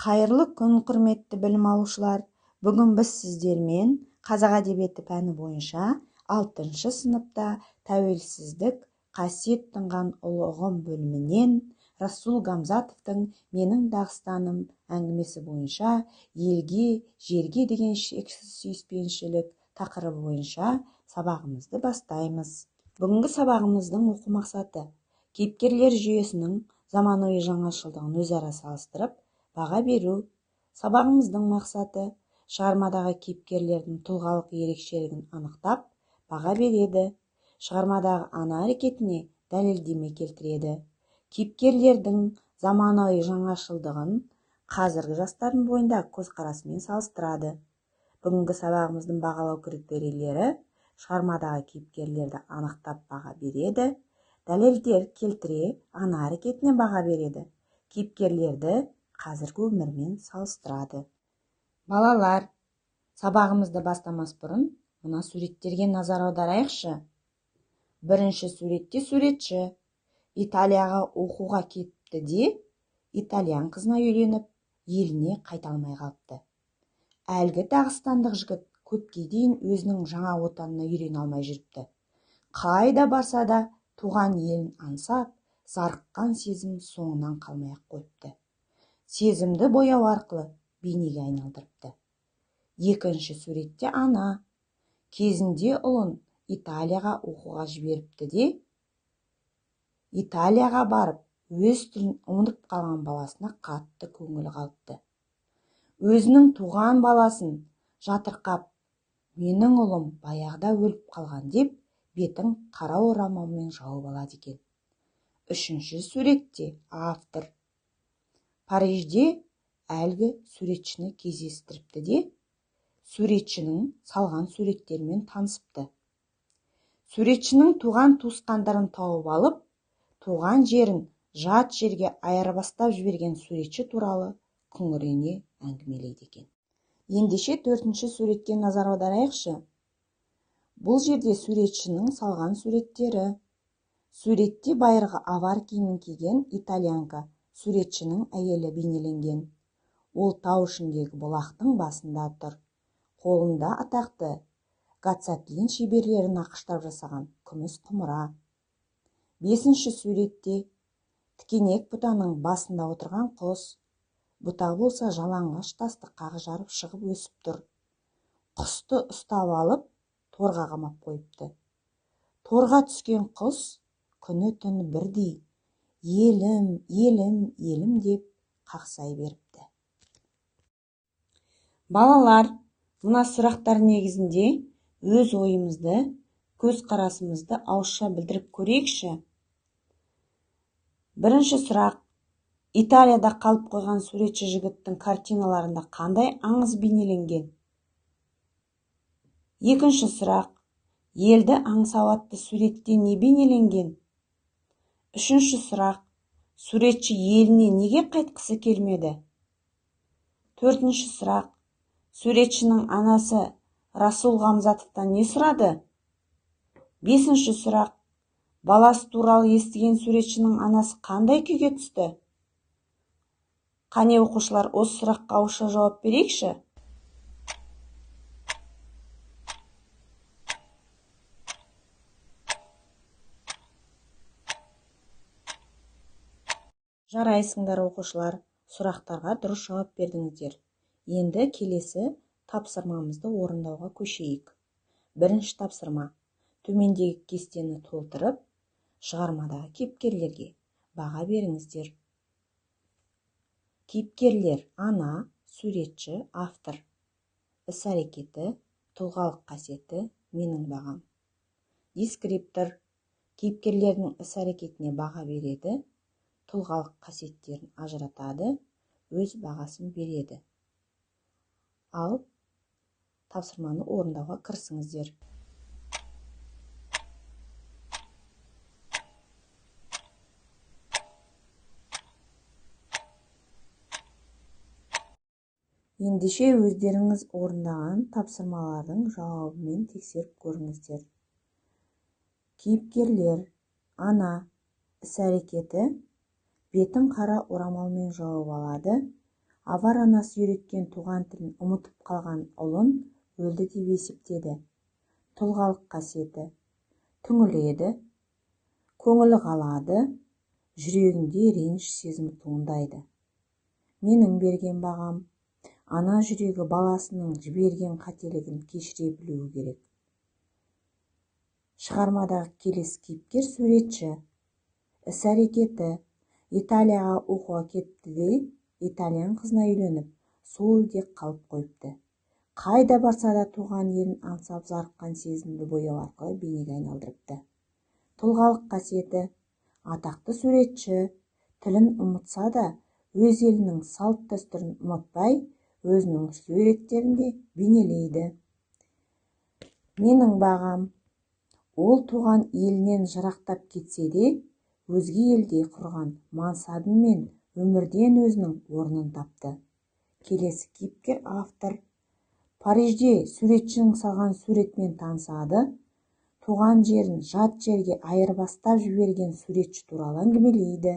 Қайырлы күн, құрметті білім алушылар! Бүгін біз сіздермен қазақ әдебиеті пәні бойынша 6 сыныпта тәуелсіздік қасиет тұнған ұлы ұғым бөлімінен Расул Гамзатовтың Менің Дағыстаным әңгімесі бойынша елге, жерге деген шексіз сүйіспеншілік тақырыбы бойынша сабағымызды бастаймыз. Бүгінгі сабағымыздың оқу мақсаты: кейіпкерлер жүйесінің заманауи жаңашылдығын өзара салыстырып баға беру. Сабағымыздың мақсаты: шығармадағы кейіпкерлердің тұлғалық ерекшелігін анықтап, баға береді. Шығармадағы ана әрекетіне дәлелдеме келтіреді. Кейіпкерлердің заманауи жаңашылдығын қазіргі жастардың бойындағы көзқарасымен салыстырады. Бүгінгі сабағымыздың бағалау критерийлері: шығармадағы кейіпкерлерді анықтап баға береді, дәлелдер келтіре ана әрекетіне баға береді, кейіпкерлерді қазіргі өмірмен салыстырады. Балалар, сабағымызды бастамас бұрын мына суреттерге назар аударайықшы. Бірінші суретте суретші Италияға оқуға кетіпті де, итальян қызына үйленіп, еліне қайта алмай қалыпты. Әлгі дағыстандық жігіт көпке дейін өзінің жаңа отанына үйрене алмай жүріпті. Қайда барса да туған елін аңсап, зарыққан сезім соңынан қалмай-ақ қойыпты. Сезімді бояу арқылы бейнеге айналдырыпты. Екінші суретте ана кезінде ұлын Италияға оқуға жіберіпті де, Италияға барып өз тілін ұмытып қалған баласына қатты көңілі қалыпты. Өзінің туған баласын жатырқап, менің ұлым баяғыда өліп қалған деп бетін қара орамалмен жауып алады екен. Үшінші суретте автор Парижде әлгі суретшіні кездестіріпті де, суретшінің салған суреттерімен танысыпты. Суретшінің туған туысқандарын тауып алып, туған жерін жат жерге айырбастап жіберген суретші туралы күңірене әңгімелейді екен. Ендеше төртінші суретке назар аударайықшы. Бұл жерде суретшінің салған суреттері. Суретте байырғы авар киімін киген итальянка суретшінің әйелі бейнеленген. Ол тау ішіндегі бұлақтың басында тұр. Қолында атақты Гацатлин шеберлері нақыштап жасаған күміс құмыра. Бесінші суретте тікенек бұтаның басында отырған құс. Бұта болса жалаңаш тасты қақ жарып шығып өсіп тұр. Құсты ұстап алып, торға қамап қойыпты. Торға түскен құс күні-түні бірдей елім, елім, елім деп қақсай беріпті. Балалар, мына сұрақтар негізінде өз ойымызды, көзқарасымызды ауызша білдіріп көрейікші. Бірінші сұрақ: Италияда қалып қойған суретші жігіттің картиналарында қандай аңыз бейнеленген? Екінші сұрақ: елді аңсау атты суретте не бейнеленген? Үшінші сұрақ: суретші еліне неге қайтқысы келмеді? Төртінші сұрақ: суретшінің анасы Расул Гамзатовтан не сұрады? Бесінші сұрақ: баласы туралы естіген суретшінің анасы қандай күйге түсті? Қане, оқушылар, осы сұраққа ауызша жауап берейікші. Жарайсыңдар, оқушылар, сұрақтарға дұрыс жауап бердіңіздер. Енді келесі тапсырмамызды орындауға көшейік. Бірінші тапсырма: төмендегі кестені толтырып, шығармадағы кейіпкерлерге баға беріңіздер. Кейіпкерлер: ана, суретші, автор. Іс-әрекеті, тұлғалық қасиеті, менің бағам. Дескриптор: кейіпкерлердің іс-әрекетіне баға береді, тұлғалық қасиеттерін ажыратады, өз бағасын береді. Ал тапсырманы орындауға кірісіңіздер. Ендеше өздеріңіз орындаған тапсырмалардың жауабымен тексеріп көріңіздер. Кейіпкерлер: ана, іс-әрекеті, бетін қара орамалмен жауып алады, Авар анасы үйреткен туған тілін ұмытып қалған ұлын өлді деп есептеді. Тұлғалық қасиеті: түңіледі, көңілі қалады, жүрегінде реніш сезімі туындайды. Менің берген бағам: ана жүрегі баласының жіберген қателігін кешіре білуі керек. Шығармадағы келесі кейіпкер суретші. Іс-әрекеті: Италияға оқуға кетті де, итальян қызына үйленіп, сол елде қалып қойыпты. Қайда барса да туған елін аңсап зарыққан сезімді бояу арқылы бейнеге айналдырыпты. Тұлғалық қасиеті: атақты суретші, тілін ұмытса да өз елінің салт-дәстүрін ұмытпай, өзінің суреттерінде бейнелейді. Менің бағам: ол туған елінен жырақтап кетсе де, өзге елде құрған мансабы мен өмірден өзінің орнын тапты. Келесі кейіпкер автор. Парижде суретшінің салған суретімен танысады. Туған жерін жат жерге айырбастап жіберген суретші туралы әңгімелейді.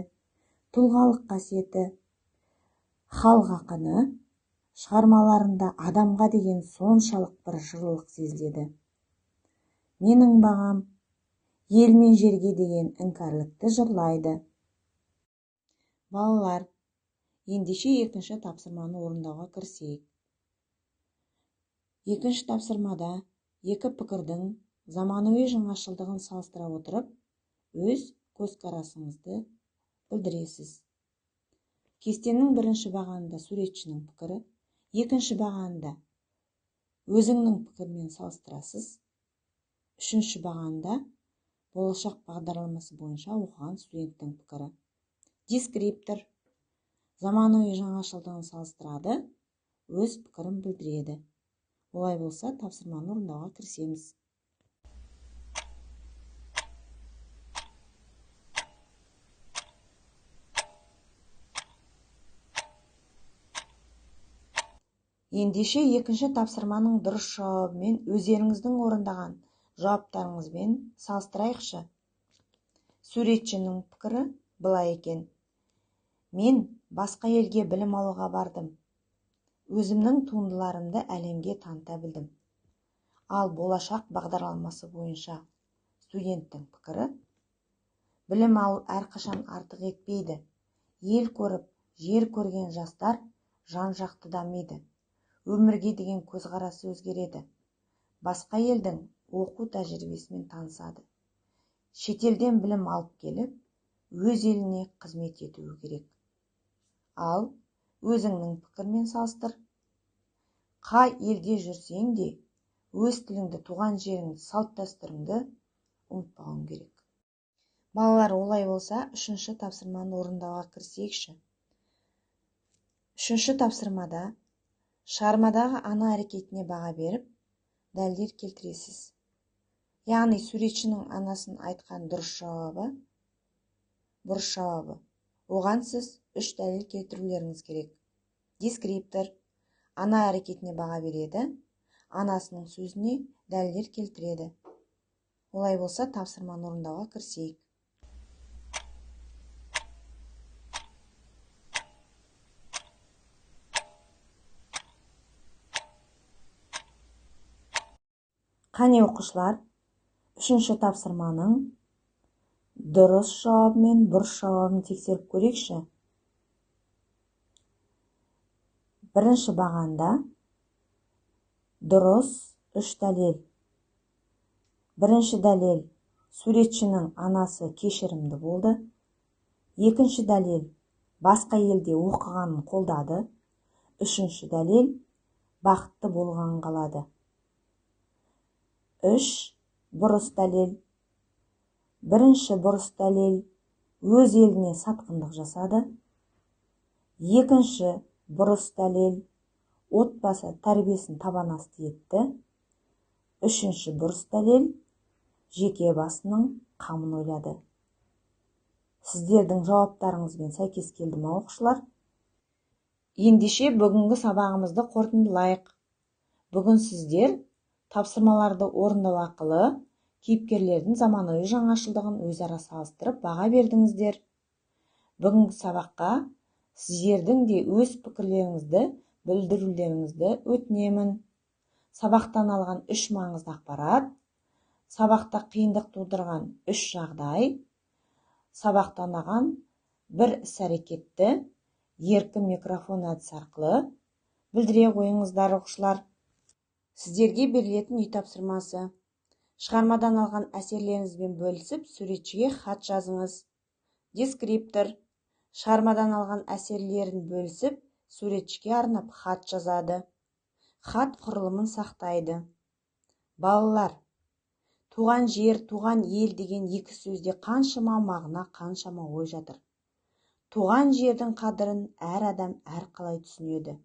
Тұлғалық қасиеті: халық ақыны, шығармаларында адамға деген соншалық бір жылылық сезіледі. Менің бағам: ел мен жерге деген іңкәрлікті жырлайды. Балалар, ендеше екінші тапсырманы орындауға кірісейік. Екінші тапсырмада екі пікірдің заманауи жаңашылдығын салыстыра отырып, өз көзқарасыңызды білдіресіз. Кестенің бірінші бағанында суретшінің пікірі, екінші бағанында өзіңнің пікірмен салыстырасыз, үшінші бағанда болашақ бағдарламасы бойынша оқыған студенттің пікірі. Дескриптор заманауи жаңашылдығын салыстырады, өз пікірін білдіреді. Олай болса, тапсырманы орындауға кірісеміз. Ендеше екінші тапсырманың дұрыс жауабымен өздеріңіздің орындаған жауаптарыңызбен салыстырайықшы. Суретшінің пікірі былай екен: мен басқа елге білім алуға бардым. Өзімнің туындыларымды әлемге таныта білдім. Ал болашақ бағдарламасы бойынша студенттің пікірі: білім алу әрқашан артық етпейді. Ел көріп, жер көрген жастар жан-жақты дамиды. Өмірге деген көзқарасы өзгереді. Басқа елдің оқу тәжірибесімен танысады. Шетелден білім алып келіп, өз еліне қызмет етуі керек. Ал өзіңнің пікірмен салыстыр. Қай елде жүрсең де, өз тіліңді, туған жеріңді, салт-дәстүріңді ұмытпауың керек. Балалар, олай болса, үшінші тапсырманы орындауға кірісейікші. Үшінші тапсырмада шығармадағы ана әрекетіне баға беріп, дәлелдер келтіресіз. Яғни суретшінің анасын айтқан дұрыс жауабы, бұрыс жауабы. Оған сіз 3 дәлел келтірулеріңіз керек. Дескриптор ана әрекетіне баға береді, анасының сөзіне дәлелдер келтіреді. Олай болса, тапсырманы орындауға кірісейік. Қане оқушылар, үшінші тапсырманың дұрыс жауабы мен бұрыс жауабын тексеріп көрейікші. Бірінші бағанда дұрыс 3 дәлел. Бірінші дәлел: суретшінің анасы кешірімді болды. Екінші дәлел: басқа елде оқығанын қолдады. Үшінші дәлел: бақытты болғанын қалады. 3 бұрыс дәлел. Бірінші бұрыс дәлел: өз еліне сатқындық жасады. Екінші бұрыс дәлел: отбасы тәрбиесін табан асты етті. Үшінші бұрыс дәлел: жеке басының қамын ойлады. Сіздердің жауаптарыңызбен сәйкес келді ме, оқушылар? Ендеше бүгінгі сабағымызды қорытындылайық. Бүгін сіздер тапсырмаларды орындау арқылы кейіпкерлердің заманауи жаңашылдығын өзара салыстырып баға бердіңіздер. Бүгінгі сабаққа Сіздердің де өз пікірлеріңізді білдірулеріңізді өтінемін. Сабақтан алған үш маңызды ақпарат, сабақта қиындық тудырған үш жағдай, сабақта ұнаған бір іс-әрекетті еркін микрофон әдісі арқылы білдіре қойыңыздар, оқушылар. Сіздерге берілетін үй тапсырмасы: шығармадан алған әсерлеріңізбен бөлісіп, суретшіге хат жазыңыз. Дескриптор: шығармадан алған әсерлерін бөлісіп, суретшіге арнап хат жазады, хат құрылымын сақтайды. Балалар, туған жер, туған ел деген екі сөзде қаншама мағына, қаншама ой жатыр. Туған жердің қадірін әр адам әрқалай түсінеді.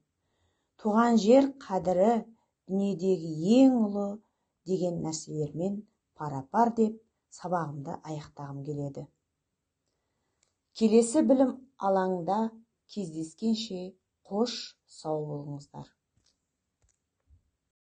Туған жер қадірі дүниедегі ең ұлы деген нәрселермен пара-пар деп сабағымды аяқтағым келеді. Келесі білім алаңында кездескенше, қош сау болыңыздар.